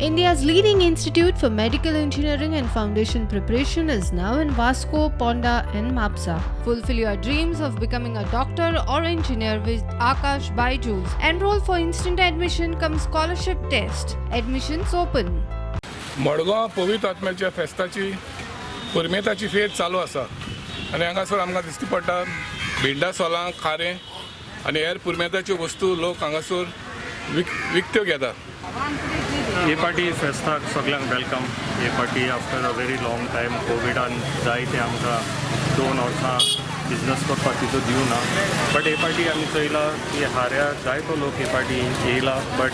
India's leading institute for medical engineering and foundation preparation is now in Vasco, Ponda, and Mapsa. Fulfill your dreams of becoming a doctor or engineer with Akash Byju's. Enroll for instant admission cum scholarship test. Admissions open. Madgaon पवित्र आत्म्याच्या फेस्ताची पुरुमेंताची फेर चालू आसा आनी हांगासर आमकां दिश्टी पडटा भिंडा सोलां, खारें आनी हेर पुरुमेंताच्यो वस्तू लोक हांगासर विकत्यो घेतात. हे पाटी फेस्ताक सगल्यांक welcome. हे पाटी after a very long time कोविडान जायते आमकां 2 वर्सां बिजनस करपाक तितू दिवना, बट हे पाटी आमी चोयला की हाऱ्या जायतो लोक हे पाटी येयला, बट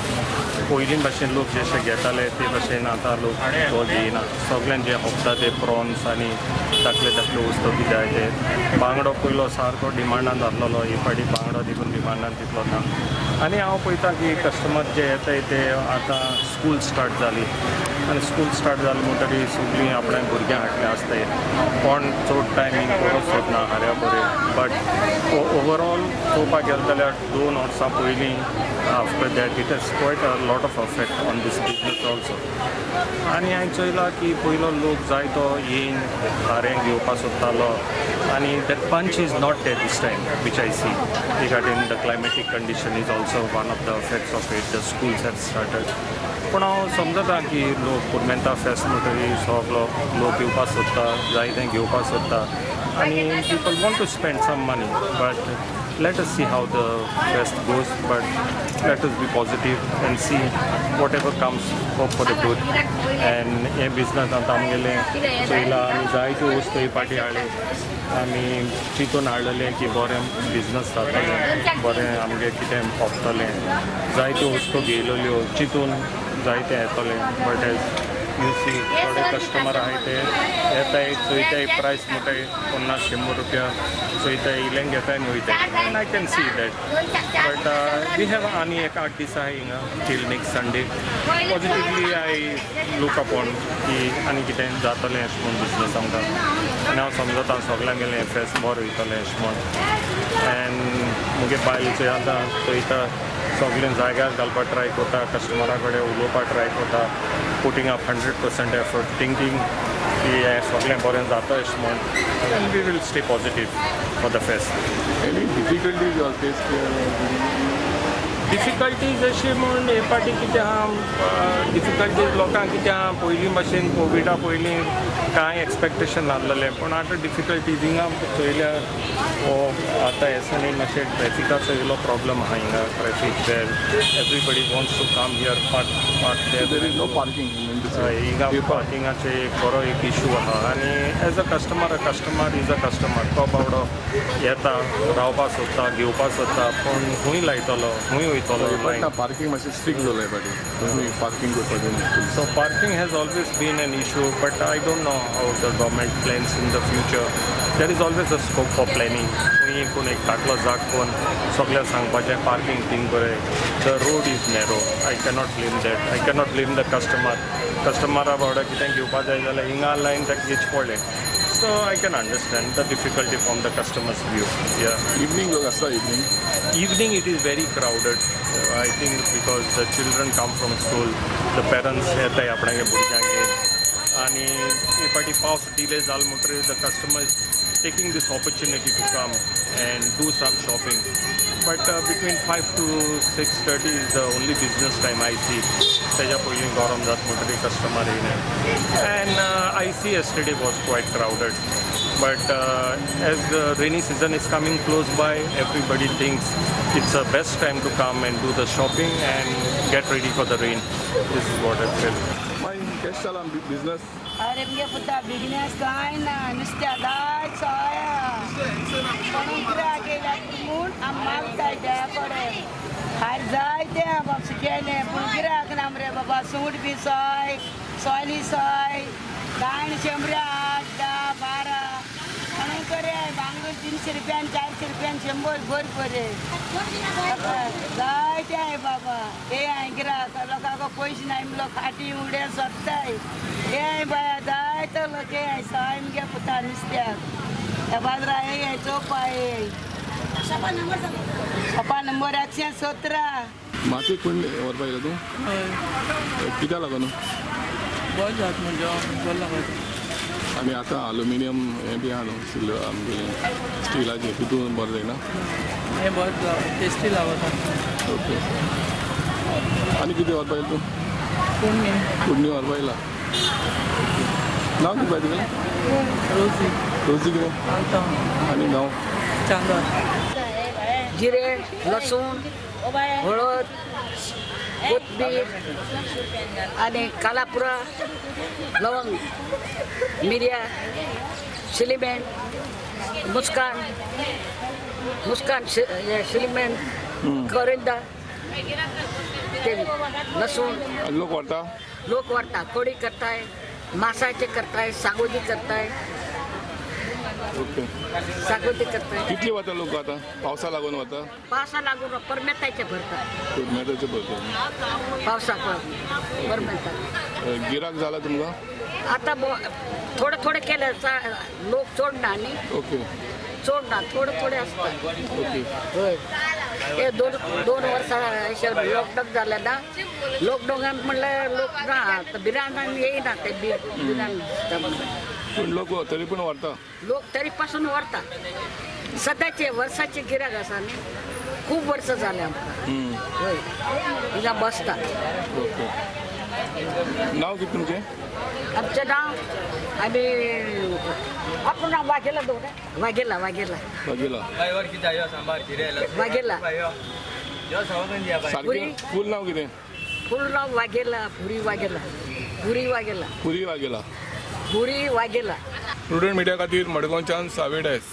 पयलीं भाशेन लोक जशे घेताले ते भाशेन आतां लोक तो घेयना. सगल्यांक जे खपता ते प्रॉन्स आनी धाकले धाकले वस्तू कितें आहाय ते. बांगडो पयलो सारको डिमांडान जाल्लोलो, हे पाटी बांगडो देखून डिमांडान तितलो ना. आनी हांव पळयता की कस्टमर जे येताय ते आतां स्कूल स्टार्ट जाली आनी स्कूल स्टार्ट जालें म्हणटकीर सगळीं आपल्या भुरग्यांक हाडले आसताय. कोण चड टायमींग करूंक सोदना हाऱ्या बरें. बट ओवरऑल पळोवपाक गेले जाल्यार 2 वर्सां पयलीं, after that it has quite a lot of effect on this business also. आनी हांवें चोयलां की पयलो लोक जायतो येयन खारें घेवपाक सोदतालो आनी that punch is not there this time, which I see regarding the climatic condition is also one of the effects of it. The schools have started. पूण हांव समजता की लोक पुरुमेंता फेस्त म्हणटकीर सगलो लोक येवपाक सोदता, जाय तें घेवपाक सोदता आनी people want to spend some money, but let us see how the fest goes. But let us be positive and see whatever comes, hope for the good. And हे बिजनस आतां आमगेलें चोयला आमी, जायत्यो वस्तू ही पाटी हाडली. आमी चिंतून हाडलेलें की बरें बिजनस जातलें, बरें आमगें कितें पोपतलें. जायत्यो वस्तू घेयलेल्यो चिंतून जायतें येतलें, बट एज you see, थोडे कस्टमर आहाय ते येताय, चोयताय, प्रायस म्हणटाय 50-100 रुपया, चोयताय, इल्लें घेताय आनी वयताय, and I can see that. But we have आनी एक 8 दीस आहाय हिंगा till next Sunday. Positively I look upon की आनी कितें जातलें अशें म्हूण बिजनस आमकां. आनी हांव समजता सगल्यांगेलें फेस्त बरें वयतलें अशें म्हूण. एंड मुगे बायल चोय आतां चोयता, सगळें जाग्यार घालपाक ट्राय करता, कस्टमरा कडेन उलोवपाक ट्राय करता, putting up 100% effort, thinking की हें सगळें बरें जाता अशें म्हूण, and we will stay positive for the fest. Any difficulties you are face? Difficulties अशी म्हूण हे फाटी कितें आहा, डिफिकल्टीज लोकांक कितें आहा, पयलीं भाशेन कोविडा पयलीं कांय एक्सपेक्टेशन नासलेलें, पूण आतां डिफिकल्टीज हिंगा चोयल्यार हो आतां हेसांनी मातशें ट्रॅफिकाचो इल्लो प्रॉब्लम आहा हिंगा. Traffic where everybody wants to come here, park, park. There is no parking. हिंगा पार्किंगाचे एक बरो एक इशू आहा. आनी as a customer, a customer is a customer. तो बावडो येता, रावपाक सोदता, घेवपाक सोदता, पूण खूंय लायतलो, खूंय वयतलो लायन? पार्किंग मातशें स्ट्रिक्ट जालें फाटीं, पार्किंग करपाचें मुश्कील. So parking has always been an issue, but I don't know how the government plans in the future. There is always a scope for planning. खंय कोण एक धाकलो जाग कोण सगळ्यांक सांगपाचें पार्किंग थिंग बरें. The road is narrow. I cannot blame that. I cannot blame the customer. कस्टमरा बावडा कितें घेवपा जाय जाल्यार हिंगा लायन ताका घेवचें पडलें. So I can understand the difficulty from the customer's view. Yeah. Evening लोक आसता evening? Evening it is very crowded, I think because the children come from school, the parents येताय आपणागे भुरग्यांक घेवन. आनी हे फाटी पावस डिले जालो म्हणटकीर the customer is taking this opportunity to come and do some shopping. But between 5 to 6:30 is the only business time I see. तेज्या पयलीं गरम जाता म्हणटकीर कस्टमर येयना. And I see yesterday was quite crowded. But as the rainy season is coming close by, everybody thinks it's the best time to come and do the shopping and get ready for the rain. This is what I feel. मागीर कशें चला business? अरे मगे पुता, business कांय ना, नुस्त्या जाय सोया म्हणून कित्याक केल्या म्हूण आमी मागताय त्या कडेन. हार जाय ते बाबा केलें, पूण गिराक ना मरे बाबा. सुंगट बी सोय, सोली सोय, दाण 100, 8, 10, 12 म्हणून करे. बांगडो 300 रुपयान, 400 रुपयान, 100 बरें बरें जाय ते आहे बाबा. हे आहे गिराक, लोकांक पयशे नाय म्हणलो खाटी उड्या सोदताय. हे आहे बाया, जायतो लोक हे आहे. सय मगे पुता नुस्त्याक ह्या बाजरा हे आहे चोपा, हे शॉपा नंबर 117. माती कुंड व्हरपा येयला तूं? हय. कित्याक लागून? बरें जाता म्हणजे बरें लागता. आनी आतां अल्युमिनियम हें बी आहा न्हू, सिल्वर आमगेलें स्टिलाचें, तितून बरें जायना? हें बरें टेस्टी लागता. ओके, आनी कितें व्हरपा येयला तूं? कोण न्ही. कुडणी व्हरपा येयला. नांव कितें बाय तुगेलें? रोजी. रोजी कितें? आलता. आनी गांव? चांदर. जिरे, लसूण, हळद, कोथमीर आणि कालापुरा, लवंग, मिऱ्या, सिलिमेंट, मुस्कान, मुस्कान, सिलिमेंट, करिंदा, ते लसूण. आनी लोक व्हरता? लोक वाटतात, कोडी करताय, मासाचे करताय, सागोजी करताय. ओके. सागोजी करताय. कितली वता लोक आतां? पावसा लागून वता? पावसा लागून परमेताचे भरतात. मेदाचे भरता. पावसाक लागून परमेतात. गिराक जाला तुमकां? आता थोडं थोडं केलं, लोक चड ना न्ही. ओके. चड ना, थोडे थोडे असतात. ओके. होय, हे दोन दोन वर्सां अशें लॉकडावन जालें ना, लॉकडावनान म्हणल्यार लोक ना, तर बिराणान येयना ते बिराण. पूण लोक तरी पूण व्हरता? लोक तरी पासून व्हरता. सदांचे वर्साचे गिराक आसा न्ही, खूब वर्सां जालें आमकां. हय, हिंगा बसता. ओके, नांव कितें तुमचें? आमचें नांव आमी आपण नाव वाघेला दवर, वाघेला, वाघेला. वागेला. वाघेला. सारकें फूल नांव कितें? फुल नाव वाघेला, पुरी वाघेला, पुरी वाघेला. पुरी वागेला. पुरी वाघेला. प्रुडंट मिडिया खातीर मडगांवच्यान सावे डायस.